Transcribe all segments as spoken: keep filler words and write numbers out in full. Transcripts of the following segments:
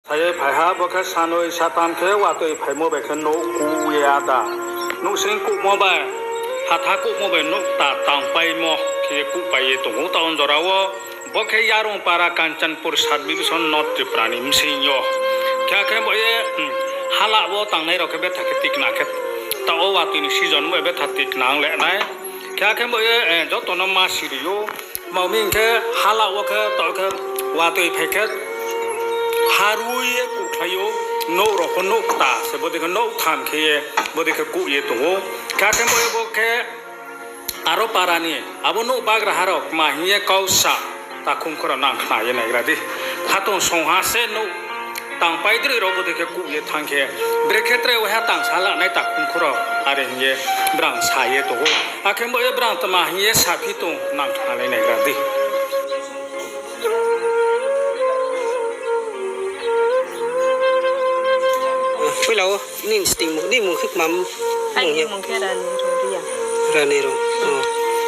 Sa ye phai ha, bo khe sanoi satham khe watoi phaimo bai khe nouh kuh ye ada. Nouhsing kuhmo bai, hatha kuhmo bai nouh ta tangpaimo khe ye kuhpai ye tong ou taoh jora wo. Bo khe Yarung para, Kanchanpur subdivision, North Tripura ni bsing yo. Khe akhe bo ye, hmm, hala wo tangnai rao khe betha khe tikna khe taoh wo watoi ni season bo betha tikna ong le nai. Khe akhe bo ye, eh, joto no ma siri ou. Tma hing khe hala wo khe taoh khe watoi phai khe harui ye kuhkhlai ou, nouh rao pho nouh kta se bodei khe nouh tham khe ye bodei khe kuh ye tong ou. Khe akhe bo ye bo khe aro para ni abo nouh bagraha rao tma hing ye kau sa, takhum khorao nang khna ye naigra di. Khatungsung ha se nouh tangpai droi rao bodei khe kuh ye thanng khe, brekhe tre waiha tangsa lanai takhum khorao are hing ye brang sa ye tong ou. Akhe bo ye brang tma hing ye saphi tong nang khnalai naigra di. Poila wo nini stingmung, nini mung khe kma mung ye? Aini mung khe Rani Rung Reang. Rani Rung. O.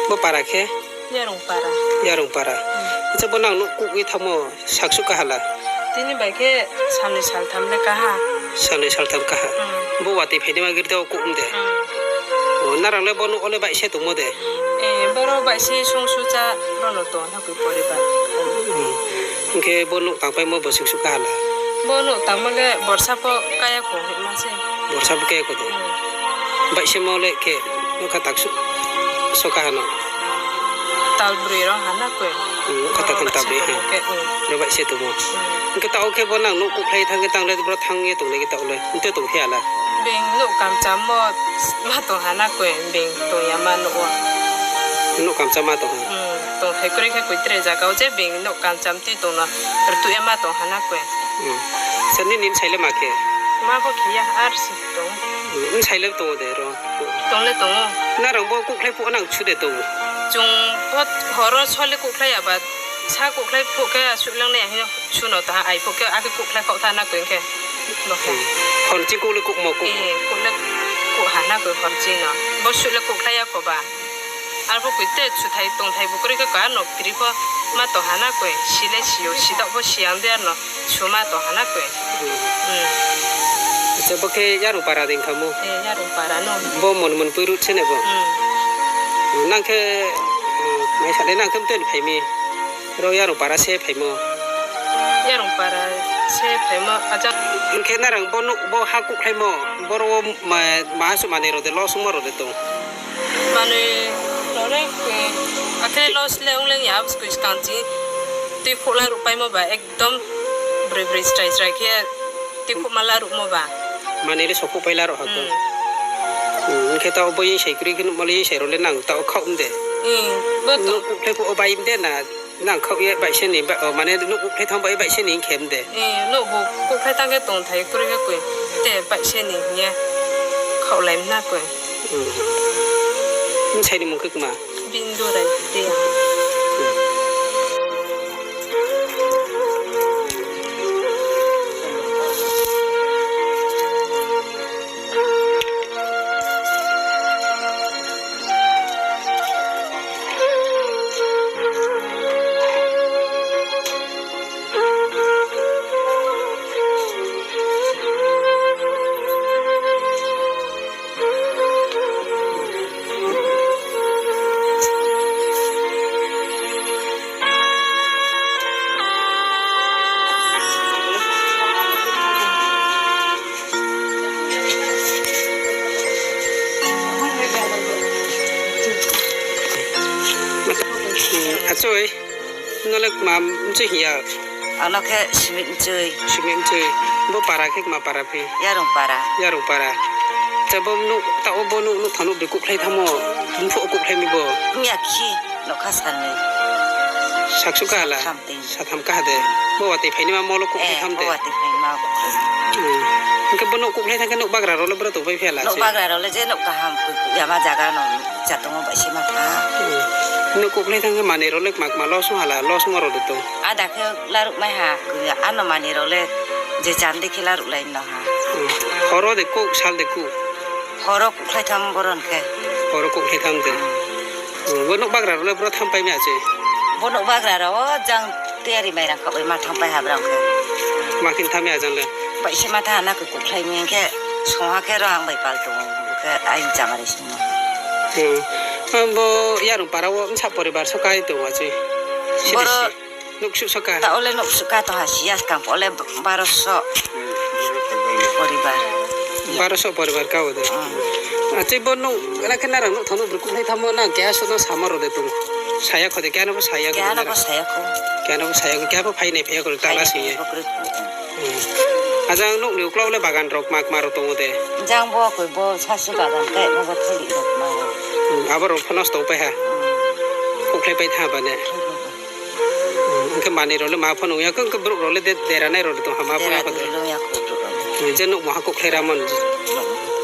Bo para khe? Yarung para. Yarung para. Hmm. Acha, bo nang nouh kuh ye thanngmo saksuh kaha la? Tini bai khe salnoi saltham le kaha. Salnoi saltham kaha. Hmm. Bo watoi phainaima girda wo kuh de? Hmm. O, nrang le bo nouh wo le baihse tongmo de? Eh, boro baihse sungsuh cha, boro no tong ha koi poribar. Hmm. Hing khe bo nouh tangpaimo bo suh suh kaha la? Bo nouh tangmo le borsa pho kaya kho hima se. Borsa pho kaya kho de? Hmm. Baihsemo le khe nouh kha taksuh so kaha no? Tal broi rao hana koi. Hmm, nouh kha tatham ta broi ha. Khe, hmm. Ro baihse tongmo. Hmm. Hing khe taoh khe bo nang nouh kuhkhlai thanng khe tang le bro thanng ye tongnai khe taoh le. Hing khe tongphi ya la? Being nouh kamchammo ma tong hana koi, being tong ya ma nouh wo. Nouh kamchamma tong ha? Hmm, tongthai kroi khe koi tre zaga wo je being nouh kamcham tui tong no, rtuh ye ma tong hana koi. Hmm. Sa nini bsai le ma khe? Ma pho khe ya, ar si tong. Hmm, bsai le tong de ro? Tong le tong ou. Nrang bo kuhkhlai phuh nang chu de tong? Chung pho horo so le kuhkhlai ya ba, sa kuhkhlai phuh khe asuh langnai ya hing no chu no ta, ai phuh khe akhe kuhkhlai khaoh tha na koi khe. Bo khe. Hmm. Hor ching kuh le kuhmo kuh? Eh, kuh le kuh hana koi hor ching no. Bo suh le kuhkhlai ya kho ba. Arphuh koi te chuthai tongthai bu kroi khe koi, ano kri pho ma tong hana koi, si le si ou, si daoh pho si ya de ano, su ma tong hana koi. Hmm. Hmm. Acha, bo khe Yarung para dei khamo? Eh, Yarung para no. Bo Mon, Monpui route se ne bo? Hmm. Nang khe, hmm, mai sa le nang khe mtoi ni phai mi? Ro Yarung para se phaimo? Yarung para se phaimo, acha. Hing khe nrang bo nouh, bo ha kuhkhlaimo, boro wo ma, ma asuh manoi rao de, loss ongmo rao de tong? Manoi rao le, eh, akhe loss le ong le ya, skui skang chi tui phuh la ruhpaimo ba, ekdom broi broi srai srai khe tui phuh ma la ruhmo ba. Manoi le sokhuhpai la ruh ha to. Hmm. Hmm, hing khe taoh bo ye sai kroi khe nuhmo le ye sai rao le nang taoh khaoh mde? Hmm, bo to. Nouh kuhkhlai phuh o bai mde na? Nang khaoh ye baihse ni ba, o, mane nouh kuhkhlai thanng bai baihse ni hing khe mde? Eh, nouh bo kuhkhlai thanng khe tongthai kroi khe koi. Te baihse ni hing ye khaohlai mna koi. Hmm. Bsai ni mung khe kma? Bindu Rai Reang. Hmm. Achoi, no le kma mchoi hing ya? Ano khe Simi Mchoi. Simi Mchoi. Bo para khe kma para phi? Yarung para. Yarung para. Acha, bo nouh, taoh bo nouh, nouh thanng no bri kuhkhlai thanngmo, mphuh kuhkhlai mi bo? Mya khi, nokha sanoi. Saksuh kaha la? Satham. Satham kaha de. Bo watoi phainaima mol wo kuhkhlai tham de? Eh, bo watoi phainaima kuhkhlai. Hmm. Hing khe bo nouh kuhkhlai thanng khe nouh bagra rao le bro tongpai phi ya la se? Nouh bagra rao le je nouh kaham koi kuh ya ma zaga no cha tongmo bai se ma tha. Hmm. Nouh kuhkhlai thanng khe manoi rao le kma kma loss ong ha la, loss ongmo rao de tong? Ada khe laruh mai ha, koi ya, ano manoi rao le je chan dei khe laruh lai no ha. Hmm. Horo de kuh, sal de kuh? Horo kuhkhlai tham boro ni khe. Horo kuhkhlai tham de. Hmm. Hmm, bo nouh bagra rao le bro thanngpai mi ya se? Bo nouh bagra rao o jang tiyari mairang khaoh bai ma thanngpai ha brao khe. Ma khe tham ya jang le. Bai se ma tha na khe kuhkhlai mi khe songha khe ro ang bai pal tong khe aini chamari sing. Hmm. Bo yarung para wo bsa poribar so kai tong achoi. Boro. Nuhsuh so ka. Ta ole nuhsuh ka tong ha siya skang pho ole baroso poribar. Baroso poribar ka o de. Hmm. Achoi bo nuh, na khe narang nuh thang nuh bru kuhkhlai thanngmo na keha so no samo ro de tong. Saya kho de, keha no bo saya kho de. Keha no bo saya kho. Keha no bo saya kho, keha bo phai nai phai ya kho de, tala sing ye. Hmm. Ajang nuh ni uklau le bagan rok ma kma rok tong o de. Jang bo koi bo sasi bagan kai, bo bo thuli rok ma. Hmm, abo rok pho nosto pai ha. Hmm. Kuhkhlai pai tha ba ne. Hmm, hing khe manoi rok le ma pho nung ya kho, hing khe brouh rok le de-, dera nai rok tong ha ma pho ya kho de. Dera nung ya kho brouh rok le. Hmm, je nuh mo ha kuhkhlai ra mon. Hmm.